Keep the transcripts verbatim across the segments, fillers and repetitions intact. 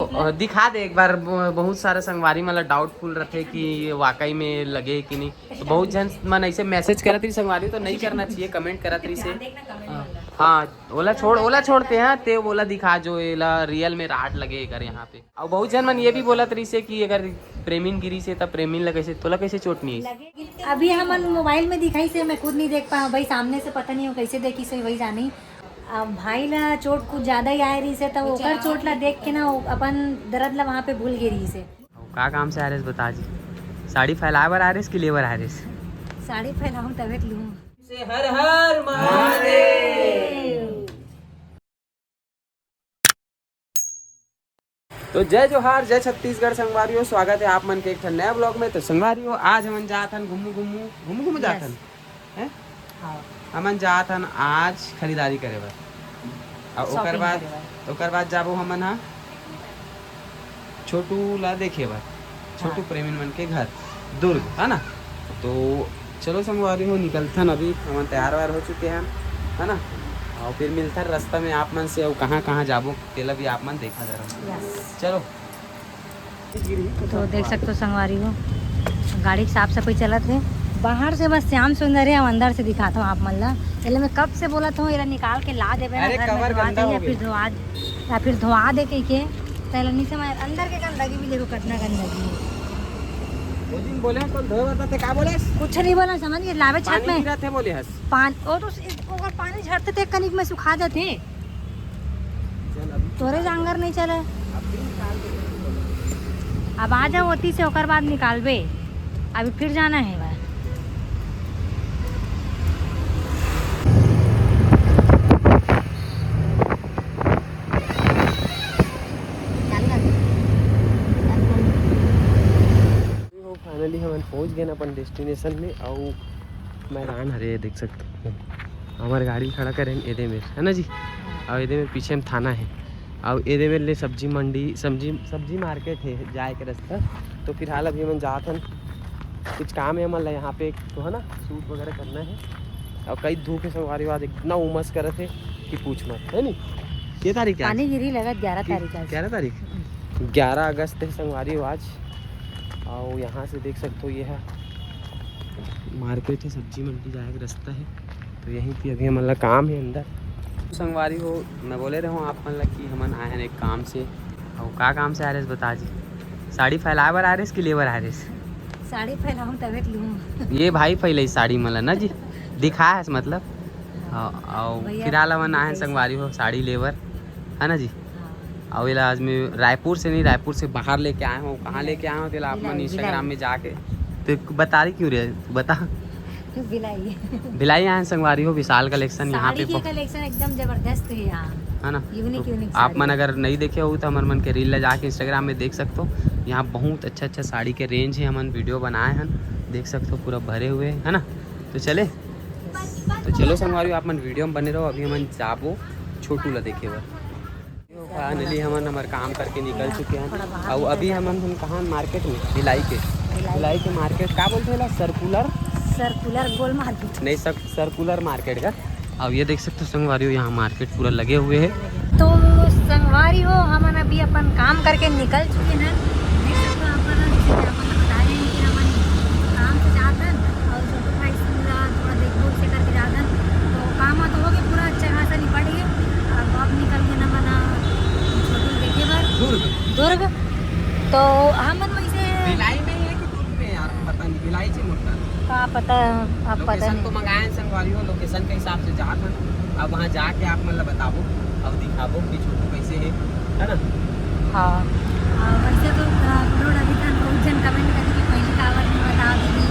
अ, दिखा दे एक बार, ब-, बहुत सारा संगवारी मन ला डाउटफुल रथे कि ये वाकई में लगे कि नहीं। तो बहुत झन मन ऐसे मैसेज करत रही संगवारी, तो नहीं करना चाहिए, कमेंट करत रही से। हाँ, ओला छोड़, ओला छोड़ते हैं, ते ओला दिखा जो एला रियल में राड लगे एकर यहाँ पे। और बहुत झन मन ये भी बोलत रही से कि अगर प्रेमिन गिरी से तब प्रेमिन ला कैसे, तोला कैसे चोट नहीं आई? अभी हमन मोबाइल में दिखाई से, मैं खुद नहीं देख पाया भाई, सामने से पता नहीं हो कैसे देखी से वही जानी। अब भाई ला चोट कुछ ज्यादा ही आए रही से, तब ओकर चोट ला देख के ना वो अपन दर्द ला वहाँ पे भूल गए रही से। अउ का काम से आ रहे बता जी? साड़ी फैलाए बर आ रहे कि ले बर आ रहे? साड़ी फैलाऊं तबे तो लूं। से हर हर महादेव। तो जय जोहार, जय छत्तीसगढ़ संगवारी हो, स्वागत है आप मन के एक ठन नया ब्लॉग में। तो संगवारी हो, आज हमन जात हन घुमू घुमू घुमू घुमू जात हन, हैं? हाँ। हमन जात हन आज खरीदारी करे बर। और ओकर बाद, ओकर बाद जाबो हमन हा छोटू ला देखे बर, छोटू हाँ। प्रेमिन मन के घर दुर्ग, है ना? तो चलो संगवारी हो, निकलथन अभी, हमन तैयार वैयार हो चुके हैं, है ना? और फिर मिलथन रास्ता में आप मन से, और कहाँ कहाँ जाबो तेला भी आप मन देखा जरा। चलो। तो देख सकते हो संगवारी हो, गाड़ी के साफ सफाई चलत है। बाहर से बस श्याम सुंदर है, हम अंदर से दिखाता हूँ आप मन ला। एला मैं कब से बोलत हूँ, एला निकाल के ला देवे ना अरे, घर में, कवर धोआ गंदा दे हो या फिर गया। धोआ, या फिर धोआ दे कह के। तो एला नीचे में अंदर के गंदगी भी देखो, कितना गंदगी है। वो दिन बोले हम कल धोए वाला थे, का बोले? कुछ नहीं बोला, समझ गए, लावे छत पानी में। गिरा थे बोले हस। पान-, वो तो इस-, ओकर पानी झड़ते थे, कनिक में सुखा जाते। चल, अभी तोरे जांगर नहीं चले। अभी निकाल दे। अब आ जाओ ओती से, ओकर बाद निकालबे। अभी फिर जाना है बा। फाइनली हमन पहुंच गए अपन डेस्टिनेशन में। अउ मैदान हरे, देख सकते हो, हमारे गाड़ी खड़ा करें एदे में, है ना जी? और एदे में पीछे में थाना है, और एदे में ले सब्जी मंडी, सब्जी, सब्जी मार्केट है जाए के रास्ता। तो फिलहाल अभी हमन जात हन, कुछ काम है हमन ला यहाँ पे, तो है ना, शूट वगैरह करना है। और कई धूप है संगवारी, आज इतना उमस करत है कि पूछ मत, है नी? ये तारीख क्या? पानी गिरी लगत ग्यारह तारीख आज। ग्यारह तारीख, ग्यारह अगस्त है संगवारी आज। और यहाँ से देख सकते हो, ये है मार्केट है, सब्जी मंडी जाए के रास्ता है। तो यहीं पे अभी हमन ला काम है अंदर। संगवारी हो, मैं बोले रहूँ आप मन ला कि हमन आए हैं एक काम से। और का काम से आ रहे बता जी? साड़ी फैलाए बर आ रहे कि ले बर आ रहे? साड़ी फैलाऊं तबे तो लूं। ये भाई फैलाई साड़ी मन ला ना जी, दिखा है मतलब। हाँ, और भैया फिलहाल हमन आए हैं संगवारी हो साड़ी ले बर, है ना जी? हाँ। और एला आज मैं रायपुर से नहीं, रायपुर से बाहर लेके आए हूँ। कहाँ लेके आए हूँ तेला आप मन भिलाई, Instagram भिलाई। में जाके तो बता रही क्यों रे, बता। भिलाई। भिलाई आए हैं संगवारी हो, विशाल कलेक्शन यहाँ पे साड़ी के बहुत कलेक्शन एकदम जबरदस्त है यहाँ। है ना? यूनिक, तो यूनिक आप साड़ी। मन अगर नहीं देखे हो तो हमर मन के रील ला जाके Instagram में देख सकते हो। यहाँ बहुत अच्छा अच्छा साड़ी के रेंज है, हमन वीडियो बनाए हन, देख सकते हो पूरा भरे हुए, है ना? तो चले, तो चलो संगवारी हो, आप मन वीडियो में बने रहो। अभी हमन जाबो छोटू ला देखे बर। फाइनली हमन हमर काम करके निकल चुके हैं। और अभी हमन हम कहाँ? मार्केट में, भिलाई के। भिलाई। भिलाई के मार्केट का बोलते हैं ला? सर्कुलर। सर्कुलर गोल मार्केट। नहीं, सर, सर्कुलर मार्केट का। अब ये देख सकते हो संगवारी हो, यहाँ मार्केट पूरा लगे हुए है। तो संगवारी हो, हमन अभी अपन काम करके निकल चुके हैं। देख सकते हो आप मन, जैसे कि आप मन बता रहे हैं कि हमन काम से जात हन और छोटू भाई पूरा थोड़ा देखबोल से करके जात हन। तो काम तो हो गया, पूरा अच्छा खासा निपट गया। अब, अब निकल के ना मना छोटू देखे बर दुर्ग। दुर्ग। तो हमन वैसे भिलाई में ही है कि दुर्ग में यार, पता नहीं, भिलाई से मुड़ता। का पता, अब पता लोकेशन नहीं। तो मंगाए हैं संगवारी हो, लोकेशन के हिसाब से जात हन। अब वहाँ जाके आप मन ला बताबो और दिखाबो कि छोटू कैसे है, है ना? हाँ। आ, वैसे तो, आ, अपलोड अभी तक बहुत जन कमेंट करे कि पहली काबर नहीं बताओ दीदी,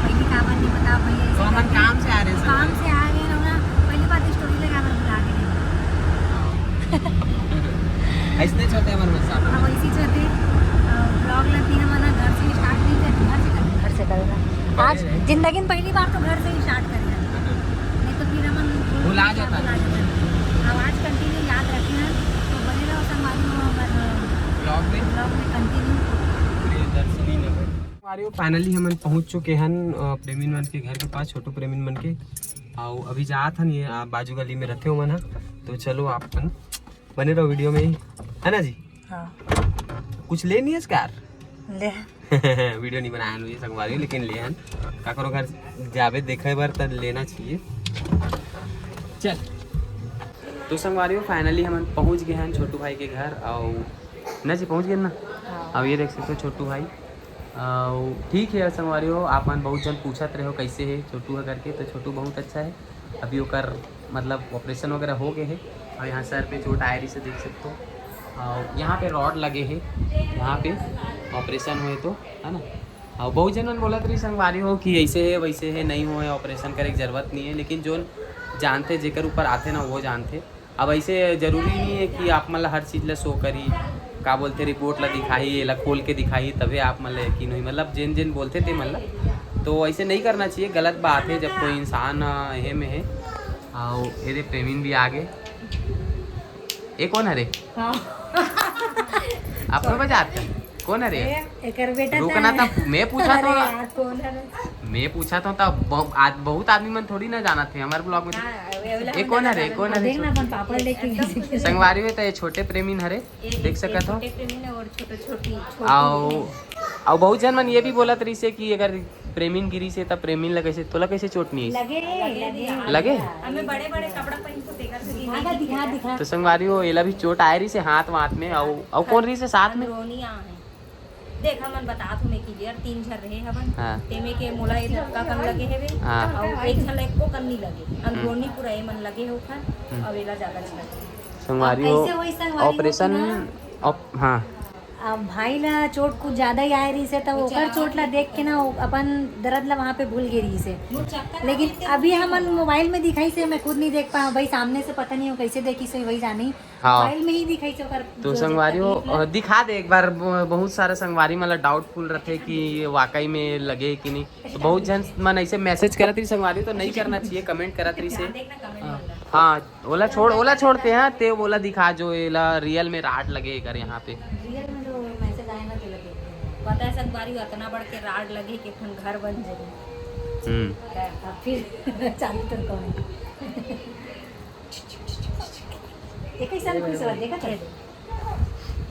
पहली काबर नहीं बताओ भैया, तो ऐसे हमन करके काम से आ रहे हैं काम संगवारी। से आ रहे हैं ना, पहली बात स्टोरी लगाए बर भुला गए। ऐसने चलते हमारे साथ। अब ऐसी चलते, अ, ब्लॉग ला भी हमन घर से स्टार्ट नहीं करते, घर से करते। घर से करना। आज जिंदगी में पहली बार तो घर से ही स्टार्ट करें। नहीं तो फिर हमन भुला जाता। भुला जाता। अब आज कंटिन्यू याद रखे हैं, तो बने रहो संगवारी हो हमर ब्लॉग में। ब्लॉग में कंटिन्यू। प्रियदर्शनी नगर। संगवारी हो, फाइनली हमन पहुंच चुके हन, अ, प्रेमिन मन के घर के पास, छोटू प्रेमिन मन के। अउ अभी जात हन, ये, आ, बाजू गली में रहते हो मन ह। तो चलो आप मन बने रहो वीडियो में ही, है ना जी? हाँ। कुछ ले नहीं है कार? ले। वीडियो नहीं बनाया हन संगवारी, लेकिन ले हन। काकरो घर जाबे देखे बर त लेना चाहिए। चल, तो संगवारी हो, finally हमन पहुंच गए हैं छोटू भाई के घर। और ना जी, पहुंच गए ना। अब ये देख सकते हो छोटू भाई। और ठीक है संगवारी हो, आप मन बहुत जन पूछत रहे हो कैसे है छोटू है करके, तो छोटू बहुत अच्छा है। अभी ओकर मतलब ऑपरेशन वगैरह हो गए है और यहाँ सर पे चोट आए रही से देख सकते हो। और यहाँ पे रॉड लगे है, यहाँ पे ऑपरेशन हुए तो, है ना। और बहुत जन मन बोलत रही संगवारी हो कि ऐसे है वैसे है, नहीं हुए, ऑपरेशन करे के जरूरत नहीं है, लेकिन जो जानते जेकर ऊपर आते ना वो जानते। अब ऐसे जरूरी नहीं है कि आप मन ला हर चीज ला शो करी, का बोलते, रिपोर्ट ला दिखाई, एला खोल के दिखाई तबे आप मन ला यकीन होई। मतलब जेन जेन बोलते ते मन ला, तो ऐसे नहीं करना चाहिए, गलत बात है। जब कोई इंसान अ, एहे में है। आओ, ये दे प्रेमीन भी आ गए। ये कौन है रे? हाँ। अपनो बजात है? कौन है रे? ए, एकर बेटा रुकना था। था, मैं पूछा अरे था। यार, कौन है रे? मैं पूछा था तब बहु-, आज बहुत आदमी मन थोड़ी ना जानत है हमारे ब्लॉग में तो। हाँ, ये वाला ये हम कौन है रे? लोग कौन है रे? देख ना अपन पापड़ लेके गए। संगवारी में तो ये छोटे प्रेमीन हरे, देख सकत हो। छोटे प्रेमी ने और छोटे छोटी आओ, आओ बहुत जन मन ये भी बोलत रही से कि अगर प्रेमीन गिरी से तब प्रेमीन लगे से तोला कैसे चोट नहीं आई? लगे, लगे। लगे? हमें बड़े बड़े कपड़ा पहन के देखा था कि दिखा, दिखा, दिखा। तो संगवारी हो, एला भी चोट आए रही से हाथ वाथ में। आओ, आओ कौन रही से साथ में? रोनी आ है। देख, हमन बतात हूँ मैं clear, तीन झन रहे हवन। हाँ। तेमे के मोला ये धक्का कन लगे हेवे। हाँ। और एक झन ला एको कन नहीं लगे। अंदरूनी पूरा ये मन लगे हे ओखर। और एला ज्यादा झन लगे। संगवारी अब हो, कैसे होई संगवारी हो ऑपरेशन कि ना? ऑप-, हाँ। अब भाई ला चोट कुछ ज्यादा ही आए रही से, तो ओकर चोट ला देख के ना, वो अपन दर्द ला वहाँ पे भूल गए रही से। लेकिन अभी हमन मोबाइल में दिखाई से, मैं खुद नहीं देख पाया भाई, सामने से पता नहीं हो कैसे देखी से, वही जानी। हाँ। मोबाइल में ही दिखाई से ओकर तो जो संगवारी हो, तकलीफ ला। अ, दिखा दे एक बार। ब-, बहुत सारा संगवारी मतलब डाउटफुल रहते कि ये वाकई में लगे कि नहीं। तो बहुत जन मन ऐसे मैसेज करत रही संगवारी, तो नहीं करना चाहिए, कमेंट करत रही से। देखना कमेंट में। हाँ, ओला छोड़, ओला छोड़ते हैं, ते ओला दिखा जो एला रियल में राड लगे कर यहाँ पे। रियल में जो मैसेज आए ना, तो लगे। पता है संगवारी, इतना बड़ के राड लगे कि अपन घर बन जाए। हम्म। अब फिर चालू तो कौन? एक ही साल खुश रहा, देखा था?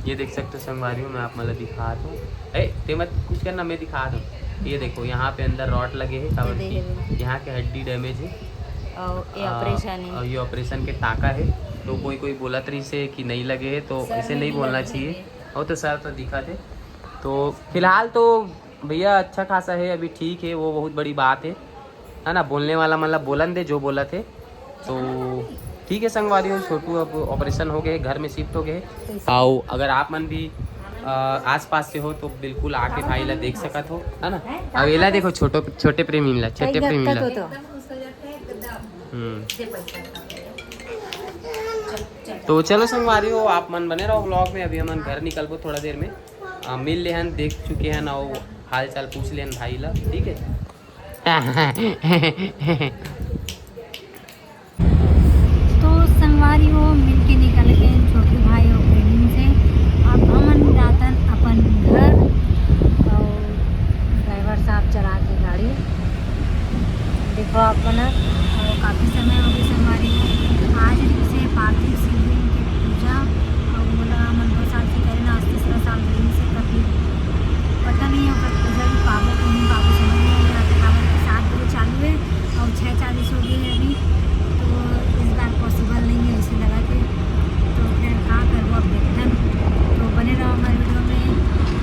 ये देख सकते हो संगवारी हो, मैं आप मतलब दिखा दूँ। ए, ते मत कुछ करना, मैं दिखा दूँ। ये देखो, यहाँ पे अंदर रॉड लगे हैं, काबर ये कि देख। यहाँ के हड्डी डैमेज है। और ये आ, ऑपरेशन और है। ये ऑपरेशन के टाका है। तो कोई कोई बोलत रही से कि नहीं लगे है, तो सर ऐसे में नहीं नहीं बोलना लगे चाहिए। है। और तो सर तो दिखा थे। तो फिलहाल तो भैया अच्छा खासा है, अभी ठीक है, वो बहुत बड़ी बात है, है ना। बोलने वाला मतलब बोलन दे जो बोला थे। तो ठीक है संगवारी हो, छोटू अब ऑपरेशन हो गए, घर में शिफ्ट हो गए। आओ, अगर आप मन भी अ, आसपास से हो तो बिल्कुल आके भाई ला देख सकत हो, है ना। अब एला देखो, छोटो छोटे प्रेमी ला, छोटे प्रेमी ला। तो, तो। हम्म। तो चलो संगवारी हो, आप मन बने रहो ब्लॉग में। अभी हमन घर निकलबो थोड़ा देर में। आ, मिल लेहन, देख चुके हैं ना, वो हाल चाल पूछ लेहन भाई ला, ठीक है। तो संगवारी हो, मिल के निकल गए छोटू भाई और प्रेमी से। अब हमन जातन अपन घर और ड्राइवर साहब चला के गाड़ी। देखो आप मन, और काफ़ी समय हो गए संगवारी हो। आज दिन से पार्थिव शिवलिंग के पूजा और बोला मन दो साल से करे ना, आज तीसरा साल दिन से कभी पता नहीं होगा पूजा भी पाबो कि नहीं पाबो, समझ नहीं आ रहा था। काबर कि सात बजे चालू है और छः चालीस हो गई है अभी, तो इस बार पॉसिबल नहीं है इसे लगा के। तो फिर का करबो, अब देखते हैं। तो बने रहो हमारे वीडियो में।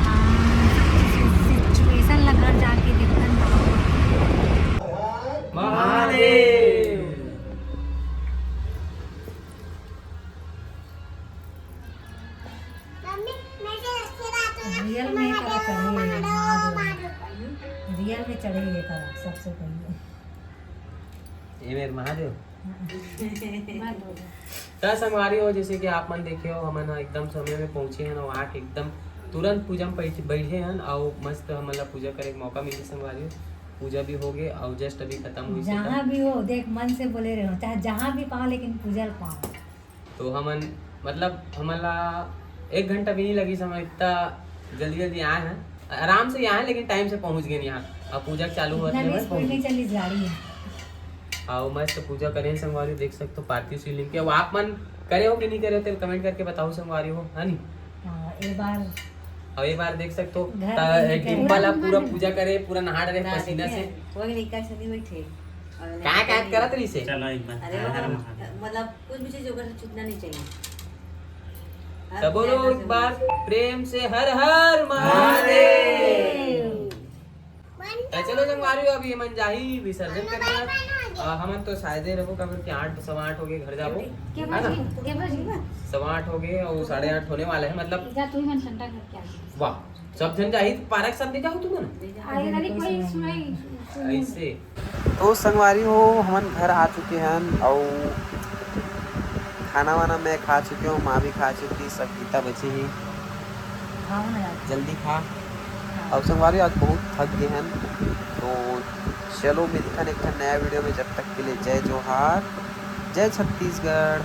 आ, सिचुएशन लग घर जाके देखते हैं। महादेव। रियल में करा चढ़े हुए महादेव। रियल में चढ़े हुए करा सबसे पहले। ये मेरे महादेव। त संगवारी हो, जैसे कि आप मन देखे हो, हमन ह एकदम समय में पहुंचे हैं और आके एकदम तुरंत पूजा में बैठ- बैठे हैं और मस्त हमन ला पूजा करे के मौका मिली संगवारी हो। पूजा भी हो गए और जस्ट अभी खत्म हुई से जहाँ भी हो, देख, मन से बोले रहो, चाहे जहाँ भी पाओ, लेकिन पूजा पाओ। तो हमन, मतलब, हमन ला एक घंटा भी नहीं लगी समय, इतना जल्दी जल्दी आए हैं, आराम से आए हैं, लेकिन टाइम से पहुंच गए यहाँ। अब पूजा चालू होने इतना भी में स्पीड में चली जा रही है। आओ, मस्त पूजा करें संगवारी, देख सकते हो पार्थिव शिवलिंग के। अब आप मन करे हो कि नहीं करे हो, तो कमेंट करके बताओ संगवारी हो, है नी? हाँ, एक बार अउ ये बार देख सकथो, घर त में एक भी डिम्पल ह पूरा पूजा करे, पूरा नहा डरे पसीना से। वो लइका सनी बैठे। का का करत रहिसे? चलो एक बार। अरे हर हर वो, महादेव। मतलब कुछ भी चीज होकर छूटना नहीं चाहिए। हर सब बोलो पूजा एक बार प्रेम से, हर हर महादेव। त चलो संगवारी हो, अब ये मन जाही विसर्जन करने। अ, हमन तो शायदे रहो, काबर कि आठ, सवा आठ हो गए, घर जाबो। के है ना? बजे? के बजे? सवा आठ हो गए और साढ़े आठ होने वाला है, मतलब। जा, तू ही मन ठंडा करके आ। वाह, सब झन जाही, पारक साथ ले जाओ तुमन। अरे, अरे, कोई सुनाई। ऐसे। तो संगवारी हो, हमन घर आ चुके हन अउ खाना वाना मैं खा चुके हूँ, माँ भी खा चुकी, सब गीता बची ही। खाओ ना यार। जल्दी खा। अब संगवारी, आज बहुत थक गए हैं, तो चलो मिलते हैं एक ठन नया वीडियो में। जब तक के लिए जय जोहार, जय छत्तीसगढ़।